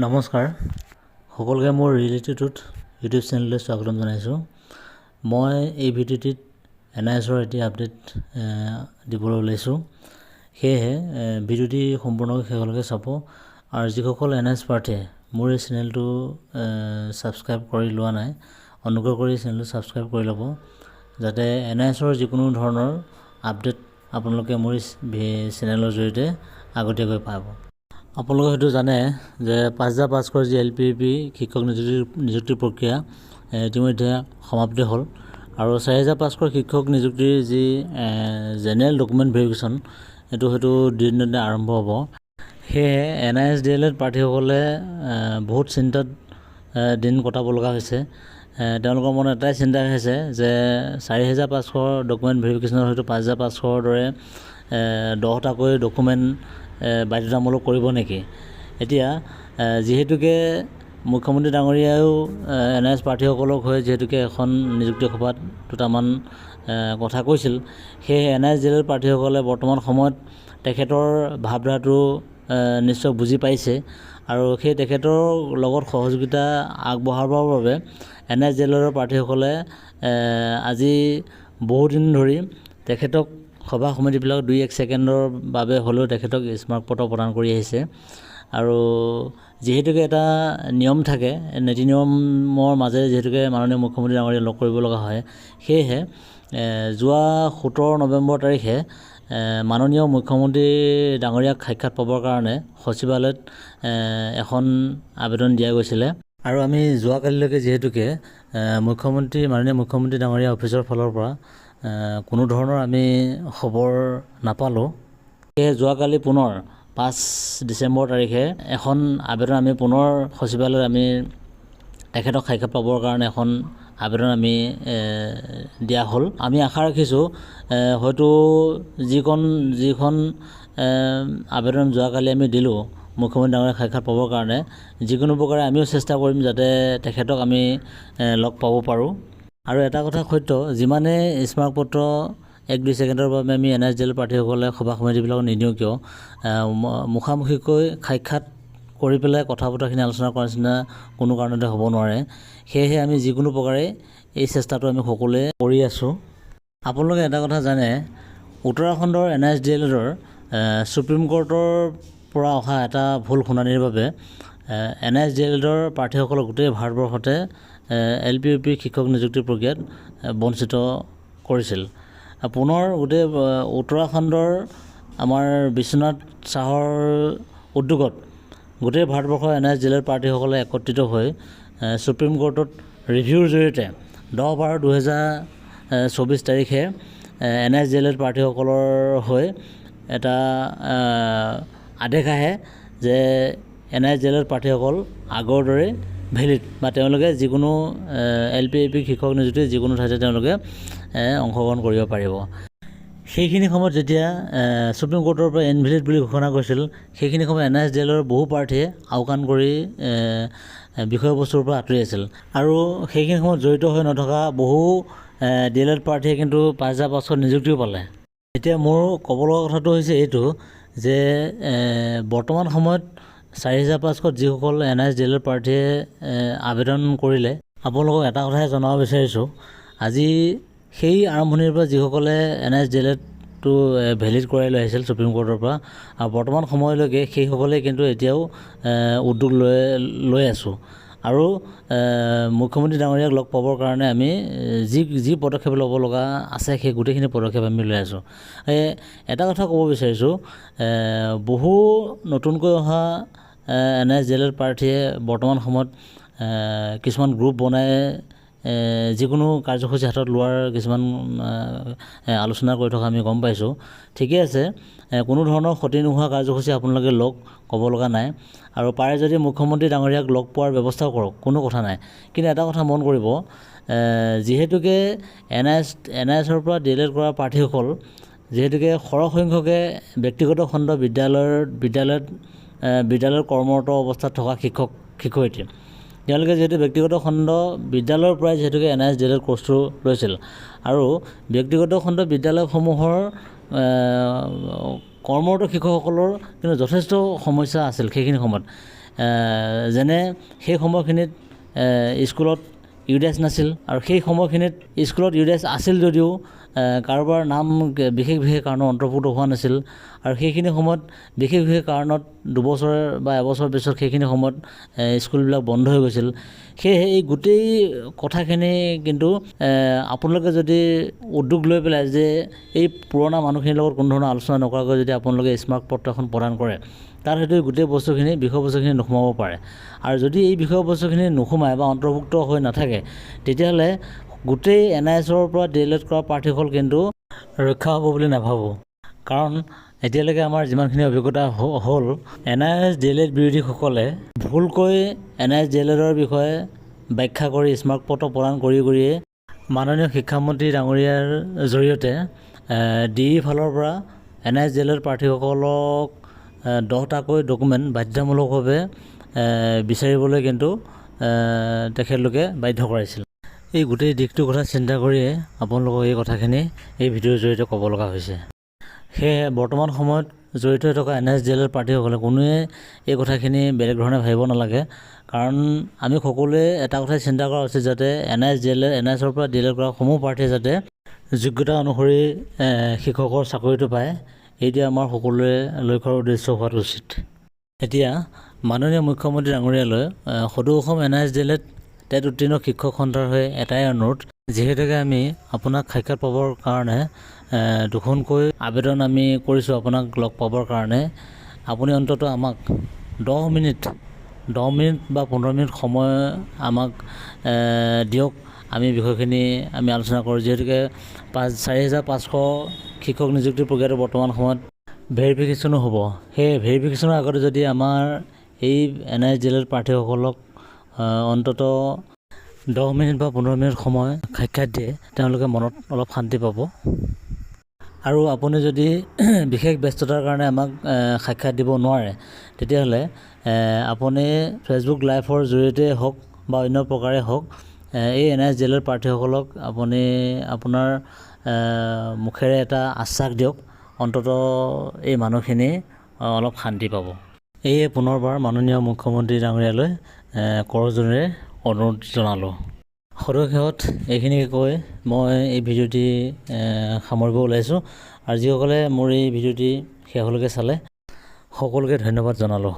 নমস্কাৰ সকলোকে, মোৰ ৰিয়েলিটি ট্ৰুথ ইউটিউব চেনেললৈ স্বাগতম জনাইছোঁ। মই এই ভিডিঅ'টিত এন আই এছৰ এটি আপডেট দিবলৈ ওলাইছোঁ। সেয়েহে ভিডিঅ'টি সম্পূৰ্ণকৈ শেষলৈকে চাব আৰু যিসকল এন I S প্ৰাৰ্থীয়ে মোৰ এই চেনেলটো ছাবস্ক্ৰাইব কৰি লোৱা নাই, অনুগ্ৰহ কৰি চেনেলটো ছাবস্ক্ৰাইব কৰি ল'ব, যাতে এন আই এছৰ যিকোনো ধৰণৰ আপডেট আপোনালোকে মোৰ এই চেনেলৰ জৰিয়তে আগতীয়াকৈ পাব। আপোনালোকে হয়তো জানে যে 5500ৰ যি এল পি ইউ পি শিক্ষক নিযুক্তি প্ৰক্ৰিয়া ইতিমধ্যে সমাপ্তি হ'ল আৰু 4500 শিক্ষক নিযুক্তিৰ যি জেনেৰেল ডকুমেণ্ট ভেৰিফিকেশ্যন, এইটো হয়তো দুদিনতে আৰম্ভ হ'ব। সেয়েহে N I S D L add প্ৰাৰ্থীসকলে বহুত চিন্তাত দিন কটাব লগা হৈছে। তেওঁলোকৰ মনত এটাই চিন্তা হৈছে যে 4500 ডকুমেণ্ট ভেৰিফিকেশ্যনত হয়তো 5500ৰ দৰে 10টাকৈ ডকুমেণ্ট বাধ্যতামূলক কৰিব নেকি? এতিয়া যিহেতুকে মুখ্যমন্ত্ৰী ডাঙৰীয়াইও এন I S প্ৰাৰ্থীসকলক হৈ যিহেতুকে এখন নিযুক্তি সভাত দুটামান কথা কৈছিল, সেয়েহে N I S D L add প্ৰাৰ্থীসকলে বৰ্তমান সময়ত তেখেতৰ ভাৱধাৰাটো নিশ্চয় বুজি পাইছে আৰু সেই তেখেতৰ লগত সহযোগিতা আগবঢ়াবৰ বাবে N I S D L এডৰ প্ৰাৰ্থীসকলে আজি বহুদিন ধৰি তেখেতক সভা সমিতিবিলাকত দুই এক ছেকেণ্ডৰ বাবে হ'লেও তেখেতক স্মাৰকপত্ৰ প্ৰদান কৰি আহিছে। আৰু যিহেতুকে এটা নিয়ম থাকে, নীতি নিয়মৰ মাজেৰে যিহেতুকে মাননীয় মুখ্যমন্ত্ৰী ডাঙৰীয়াক লগ কৰিব লগা হয়, সেয়েহে যোৱা 17 নৱেম্বৰ তাৰিখে মাননীয় মুখ্যমন্ত্ৰী ডাঙৰীয়াক সাক্ষাৎ পাবৰ কাৰণে সচিবালয়ত এখন আবেদন দিয়া গৈছিলে। আৰু আমি যোৱাকালিলৈকে যিহেতুকে মুখ্যমন্ত্ৰী, মাননীয় মুখ্যমন্ত্ৰী ডাঙৰীয়া অফিচৰ ফালৰ পৰা কোনো ধৰণৰ আমি খবৰ নাপালোঁ, সেয়ে যোৱাকালি পুনৰ 5 ডিচেম্বৰ তাৰিখে এখন আবেদন আমি পুনৰ সচিবালয়ত আমি তেখেতক সাক্ষাৎ পাবৰ কাৰণে এখন আবেদন আমি দিয়া হ'ল। আমি আশা ৰাখিছোঁ, হয়তো যিখন আবেদন যোৱাকালি আমি দিলোঁ মুখ্যমন্ত্ৰী ডাঙৰীয়াক সাক্ষাৎ পাবৰ কাৰণে, যিকোনো প্ৰকাৰে আমিও চেষ্টা কৰিম যাতে তেখেতক আমি লগ পাব পাৰোঁ। আৰু এটা কথা সত্য, যিমানে স্মাৰকপত্ৰ এক দুই ছেকেণ্ডৰ বাবে আমি N I S D L প্ৰাৰ্থীসকলে সভা সমিতিবিলাকত নিদিওঁ কিয়, মুখামুখিকৈ সাক্ষাৎ কৰি পেলাই কথা বতৰাখিনি আলোচনা কৰাৰ নিচিনা কোনো কাৰণতে হ'ব নোৱাৰে। সেয়েহে আমি যিকোনো প্ৰকাৰে এই চেষ্টাটো আমি সকলোৱে কৰি আছোঁ। আপোনালোকে এটা কথা জানে, উত্তৰাখণ্ডৰ N I S D L এডৰ ছুপ্ৰিম কোৰ্টৰ পৰা অহা এটা ভুল শুনানিৰ বাবে N I S D L এডৰ প্ৰাৰ্থীসকলক গোটেই ভাৰতবৰ্ষতে এল পি ইউ পি শিক্ষক নিযুক্তি প্ৰক্ৰিয়াত বঞ্চিত কৰিছিল। পুনৰ গোটেই উত্তৰাখণ্ডৰ আমাৰ বিশ্বনাথ শ্বাহৰ উদ্যোগত গোটেই ভাৰতবৰ্ষৰ N I S D L add প্ৰাৰ্থীসকলে একত্ৰিত হৈ ছুপ্ৰিম কোৰ্টত ৰিভিউৰ জৰিয়তে 10-12-2024 তাৰিখে N I S D L add প্ৰাৰ্থীসকলৰ হৈ এটা আদেশ আহে যে N I S D L add প্ৰাৰ্থীসকল আগৰ দৰেই ভেলিড বা তেওঁলোকে যিকোনো এল পি ইউ পি শিক্ষক নিযুক্তি যিকোনো ঠাইতে তেওঁলোকে অংশগ্ৰহণ কৰিব পাৰিব। সেইখিনি সময়ত যেতিয়া ছুপ্ৰিম কোৰ্টৰ পৰা ইনভেলিড বুলি ঘোষণা কৰিছিল, সেইখিনি সময়ত এন I S D এলৰ বহু প্ৰাৰ্থীয়ে আওকাণ কৰি বিষয়বস্তুৰ পৰা আঁতৰি আছিল আৰু সেইখিনি সময়ত জড়িত হৈ নথকা বহু ডি এল এড প্ৰাৰ্থীয়ে কিন্তু 5500 নিযুক্তিও পালে। এতিয়া মোৰ ক'ব লগা কথাটো হৈছে এইটো যে বৰ্তমান সময়ত 4500ত যিসকল N I S D L add প্ৰাৰ্থীয়ে আবেদন কৰিলে, আপোনালোকক এটা কথাই জনাব বিচাৰিছোঁ, আজি সেই আৰম্ভণিৰ পৰা যিসকলে N I S D L এডটো ভেলিড কৰাই লৈ আহিছিল ছুপ্ৰিম কোৰ্টৰ পৰা আৰু বৰ্তমান সময়লৈকে সেইসকলে কিন্তু এতিয়াও উদ্যোগ লৈ লৈ আছোঁ আৰু মুখ্যমন্ত্ৰী ডাঙৰীয়াক লগ পাবৰ কাৰণে আমি যি যি পদক্ষেপ ল'ব লগা আছে, সেই গোটেইখিনি পদক্ষেপ আমি লৈ আছোঁ। এটা কথা ক'ব বিচাৰিছোঁ, বহু নতুনকৈ অহা N I S D L add প্ৰাৰ্থীয়ে বৰ্তমান সময়ত কিছুমান গ্ৰুপ বনাই যিকোনো কাৰ্যসূচী হাতত লোৱাৰ কিছুমান আলোচনা কৰি থকা আমি গম পাইছোঁ। ঠিকে আছে, কোনো ধৰণৰ ক্ষতি নোহোৱা কাৰ্যসূচী আপোনালোকে লওক, ক'ব লগা নাই। আৰু পাৰে যদি মুখ্যমন্ত্ৰী ডাঙৰীয়াক লগ পোৱাৰ ব্যৱস্থাও কৰক, কোনো কথা নাই। কিন্তু এটা কথা মন কৰিব, যিহেতুকে এন আই এছৰ পৰা ডি এল এড কৰা প্ৰাৰ্থীসকল যিহেতুকে সৰহসংখ্যকে ব্যক্তিগত খণ্ড বিদ্যালয়ত কৰ্মৰত অৱস্থাত থকা শিক্ষক শিক্ষয়িত্ৰী, তেওঁলোকে যিহেতু ব্যক্তিগত খণ্ড বিদ্যালয়ৰ পৰাই যিহেতুকে N I S D L add কৰ্চটো লৈছিল আৰু ব্যক্তিগত খণ্ড বিদ্যালয়সমূহৰ কৰ্মৰত শিক্ষকসকলৰ কিন্তু যথেষ্ট সমস্যা আছিল সেইখিনি সময়ত। যেনে সেই সময়খিনিত স্কুলত ইউডাইচ নাছিল, আৰু সেই সময়খিনিত স্কুলত ইউডাইচ আছিল যদিও কাৰোবাৰ নাম বিশেষ বিশেষ কাৰণত অন্তৰ্ভুক্ত হোৱা নাছিল, আৰু সেইখিনি সময়ত বিশেষ বিশেষ কাৰণত 2 বছৰ বা এবছৰ পিছত সেইখিনি সময়ত স্কুলবিলাক বন্ধ হৈ গৈছিল। সেয়েহে এই গোটেই কথাখিনি কিন্তু আপোনালোকে যদি উদ্যোগ লৈ পেলাই যে এই পুৰণা মানুহখিনিৰ লগত কোনো ধৰণৰ আলোচনা নকৰাকৈ যদি আপোনালোকে স্মাৰক পত্ৰ এখন প্ৰদান কৰে, তাত হয়তো গোটেই বস্তুখিনি, বিষয়বস্তুখিনি নোসোমাব পাৰে। আৰু যদি এই বিষয়বস্তুখিনি নোসোমায় বা অন্তৰ্ভুক্ত হৈ নাথাকে, তেতিয়াহ'লে গোটেই এনআইএছৰ পৰা ডি এল এড কৰা প্ৰাৰ্থীসকল কিন্তু ৰক্ষা হ'ব বুলি নাভাবোঁ। কাৰণ এতিয়ালৈকে আমাৰ যিমানখিনি অভিজ্ঞতা হ'ল, এনআইএছ ডি এল এড বিৰোধীসকলে ভুলকৈ এনআইএছ ডি এল এডৰ বিষয়ে ব্যাখ্যা কৰি স্মাৰক পত্ৰ প্ৰদান কৰি কৰিয়ে মাননীয় শিক্ষামন্ত্ৰী ডাঙৰীয়াৰ জৰিয়তে ডিই ফালৰ পৰা এনআইএছ ডি এল এড প্ৰাৰ্থীসকলক 10টাকৈ ডকুমেণ্ট বাধ্যতামূলকভাৱে বিচাৰিবলৈ কিন্তু তেখেতলোকে বাধ্য কৰাইছিল। এই গোটেই দিশটোৰ কথা চিন্তা কৰিয়ে আপোনালোকক এই কথাখিনি এই ভিডিঅ'ৰ জৰিয়তে ক'ব লগা হৈছে। সেয়েহে বৰ্তমান সময়ত জড়িত হৈ থকা এনআইএছ ডি এল এড প্ৰাৰ্থীসকলে কোনোৱে এই কথাখিনি বেলেগ ধৰণে ভাবিব নালাগে। কাৰণ আমি সকলোৱে এটা কথাই চিন্তা কৰা উচিত, যাতে এনআইএছ ডি এল এড, এনআইএছৰ পৰা ডি এল এড কৰা সমূহ প্ৰাৰ্থীয়ে যাতে যোগ্যতা অনুসৰি শিক্ষকৰ চাকৰিটো পায়। এইটোৱে আমাৰ সকলোৰে লক্ষ্য আৰু উদ্দেশ্য হোৱাটো উচিত। এতিয়া মাননীয় মুখ্যমন্ত্ৰী ডাঙৰীয়ালৈ সদৌ Assam NIS D L Ed TET উত্তীৰ্ণ শিক্ষক সন্থাৰ হৈ এটাই অনুৰোধ, যিহেতুকে আমি আপোনাক সাক্ষাৎ পাবৰ কাৰণে দুখনকৈ আবেদন আমি কৰিছোঁ, আপোনাক লগ পাবৰ কাৰণে। আপুনি অন্ততঃ আমাক 10 মিনিট, 10 মিনিট বা 15 মিনিট সময় আমাক দিয়ক। আমি বিষয়খিনি আমি আলোচনা কৰোঁ। যিহেতুকে 4500 শিক্ষক নিযুক্তি প্ৰক্ৰিয়াটো বৰ্তমান সময়ত ভেৰিফিকেশ্যনো হ'ব, সেই ভেৰিফিকেশ্যনৰ আগতে যদি আমাৰ এই এনআইএছ ডি এল এড প্ৰাৰ্থীসকলক অন্ততঃ 10 মিনিট বা 15 মিনিট সময় সাক্ষাৎ দিয়ে, তেওঁলোকে মনত অলপ শান্তি পাব। আৰু আপুনি যদি বিশেষ ব্যস্ততাৰ কাৰণে আমাক সাক্ষাৎ দিব নোৱাৰে, তেতিয়াহ'লে আপুনি ফেচবুক লাইভৰ জৰিয়তে হওক বা অন্য প্ৰকাৰে হওক, এই এনআইএছ ডি এল এড প্ৰাৰ্থীসকলক আপুনি আপোনাৰ মুখেৰে এটা আশ্বাস দিয়ক। অন্ততঃ এই মানুহখিনি অলপ শান্তি পাব। এয়ে পুনৰবাৰ মাননীয় মুখ্যমন্ত্ৰী ডাঙৰীয়ালৈ কৰযোৰেৰে অনুৰোধ জনালোঁ। সদৌ শেষত এইখিনিকে কৈ মই এই ভিডিঅ'টি সামৰিব ওলাইছোঁ আৰু যিসকলে মোৰ এই ভিডিঅ'টি শেষলৈকে চালে, সকলোকে ধন্যবাদ জনালোঁ।